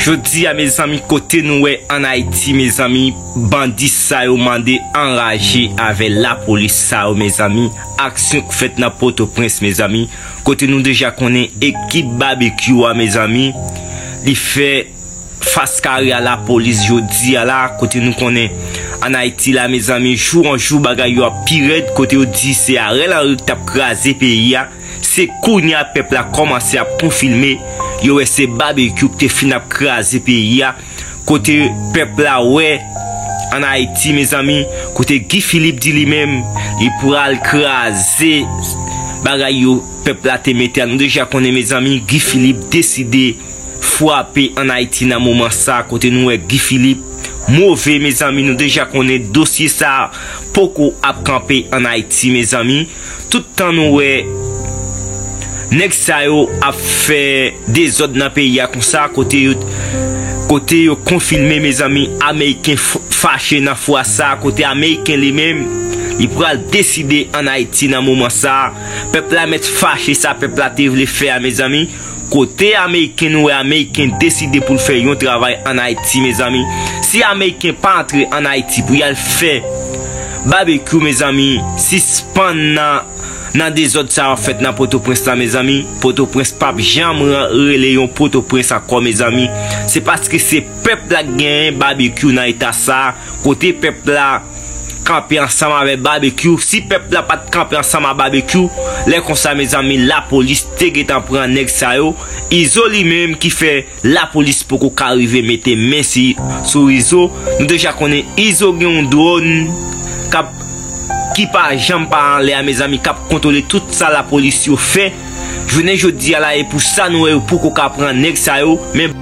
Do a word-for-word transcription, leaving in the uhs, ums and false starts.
Jodi a, mezanmi, kote nou wè ann Ayiti, mezanmi, bandi sa yo mande anraje avè lapolis sa yo, mezanmi. Aksyon k fèt nan Pòtoprens, mezanmi, kote nou deja konnen ekip Babekyou a, mezanmi, li fè fas kare a lapolis jodi a la, kote nou konnen ann Ayiti la, mezanmi, jou an jou bagay yo ap pi rèd, kote yo di se Ariel Henry k t ap kraze peyi a. Se kounye a pèp la kòmanse ap konfime, yo wè se Babekyou ki te fin ap kraze peyi a, kote pèp la wè ann Ayiti, mezanmi, kote Guy Philippe di li menm, li pral kraze bagay yo pèp la te mete a. Nou deja konnen, mezanmi, Guy Philippe deside frape ann Ayiti nan moman sa, kote nou wè Guy Philippe move, mezanmi, nou deja konnen dosye sa poko ap kanpe ann Ayiti, mezanmi. Tout tan nou wè nèg sa yo ap fè dezòd nan peyi a konsa, kote yo, kote yo konfime, mezanmi, Ameriken f-, fache nan fwa sa, kote Ameriken li menm, li pral deside ann Ayiti nan moman sa. Pèp la mèt fache sa pèp la te vle fè a, mezanmi. Kote Ameriken, nou wè Ameriken deside pou l fè yon travay ann Ayiti, mezanmi. Si Ameriken pa antre ann Ayiti pou y al fè Babekyou, mezanmi, sispann nan, nan dezòd sa yo fèt nan Pòtoprens la, mezanmi. Pòtoprens p ap janm ran-, rele yon Pòtoprens ankò, mezanmi. Se paske se pèp la k genyen Babekyou nan eta sa, kote pèp la kanpe ansanm avè Babekyou. Si pèp la pa t kanpe ansanm a Babekyou, lè konsa, mezanmi, lapolis te gentan pran nèg sa yo. Izo li menm ki fè lapolis poko ka rive mete men si, sou Izo. Nou deja konnen Izo gen yon dwòn k ap, ki pa janm pa anlè a, mezanmi, k ap kontwole tout sa lapolis yo fè. Jounen jodi a la, e pou sa nou wè yo poko ka pran nèg sa yo, men